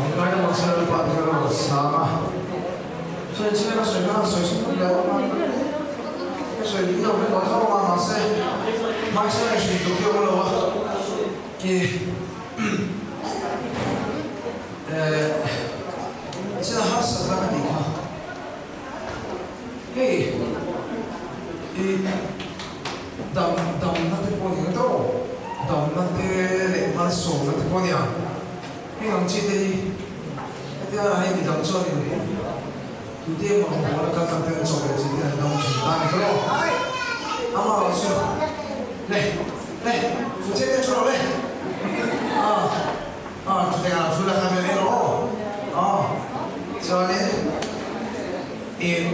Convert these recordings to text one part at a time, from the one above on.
Min ngai deuh ang se Lalpa te ka rawn sang a. Sawi chhiar a sawi khan sawi sum hle a awm a, ka sawi dik lo vek lo tho a mahse hmaisa leh hrin tur hi a awm lo a, ki eh china harsatna ka tih kha hei i dam damna te pawh ni ang tawh damna te leh malsawmna te pawh nia. Heng ang chi te hi hetia hei midang chuanin tute emaw rawngbawlna kal tlang ten chaw leh chi te an dam thin ta a ni tawh lo. Amaherawh chu le le fuche te thu rawh le ah ah thute ah thu la kha vel rawh aw ah chuanin ih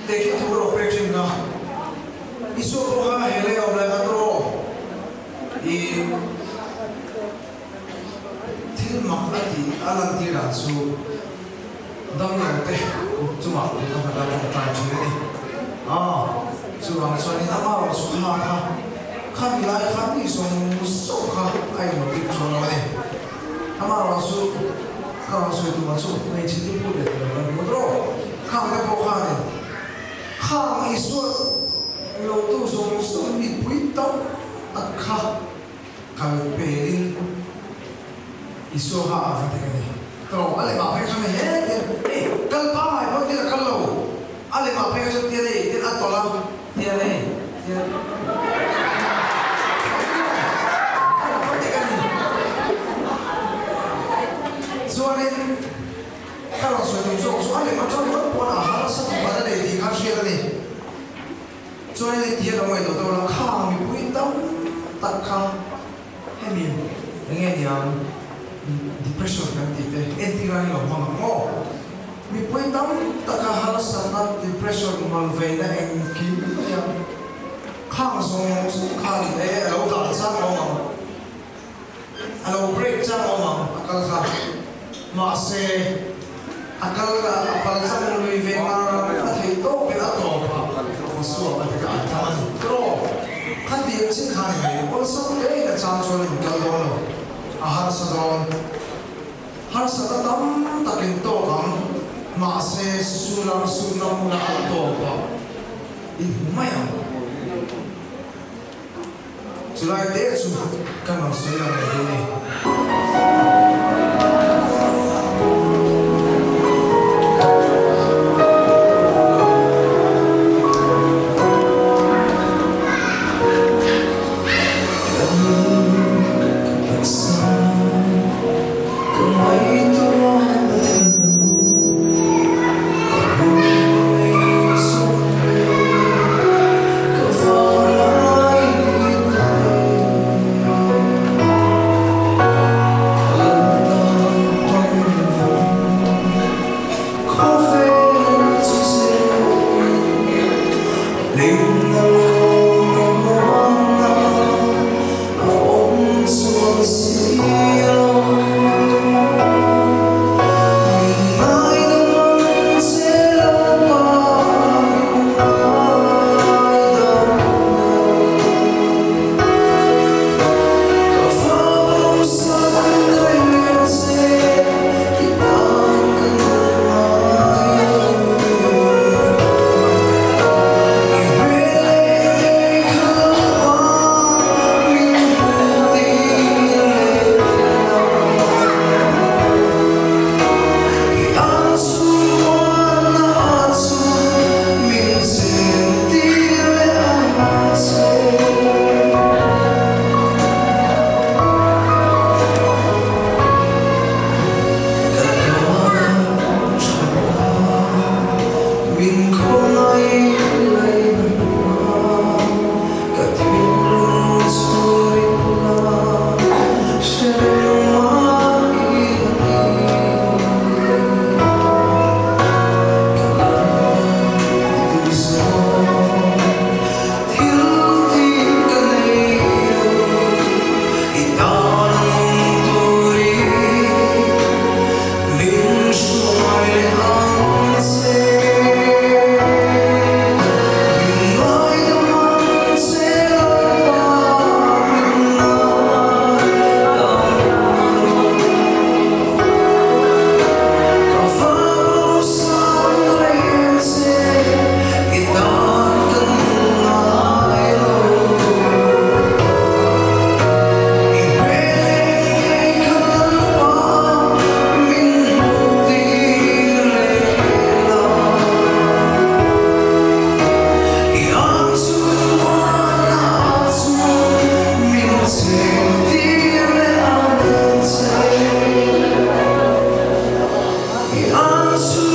tehkhin thu rawh pek thin kha Isua pawh kha he lei a awm lai khan rawh. I thil mak a tih a lantir ah chu damlo te kut chungah kut a nghat a tawngtai thin a ni. Aw, chuvang chuanin ama erawh chu kha kha khami lai khan mi zawng zawng kha a inawpik chuang lo a ni. Ama erawh chu ka rawn sawi tumah chu hmeichhe te put leh tilo kan hmu tawh. Khang te pawh khanin khang Isua Lotu zawng zawng mipui tam tak kha kal pelin Isua kha a va tek a ni. Tawng a lehmah phei chuan he tian hei kal pangai pawh tian a kal lo, a lehmah phei chuan tian hei tian a tawlh a, tian hei tian a va tek a ni. Chuanin ka rawn sawi tum zawk chu a lehmah chuan ringawt pawn a harsa tum a la nei tih kha hriat a ni. Chuan hei tia lo ngaihtuah tawh lo, khang mipui tam tak kha hemi eng nge niang depression kan tih te entir a ni lo hmang ang maw? Mipui tam taka harsatna depression malveina engkim mai a, khang zawng zawng khan e a lo dal chang awm ang, a lo break chang awm ang a kal kha mahse a kal a pal chang lui ve ngar a thei tawpin a tawp a Isua a ti ka an tham a ni tawp khatiang chin khan i nei awlsam ngeiin a chang chuan in kal dawn lo a harsa dawn harsatna tam takin tawk ang mahse sulam sulam la a tawp a i hmu mai ang. Chulai te chu kan rawn sawi lang leh dawn e. nasa.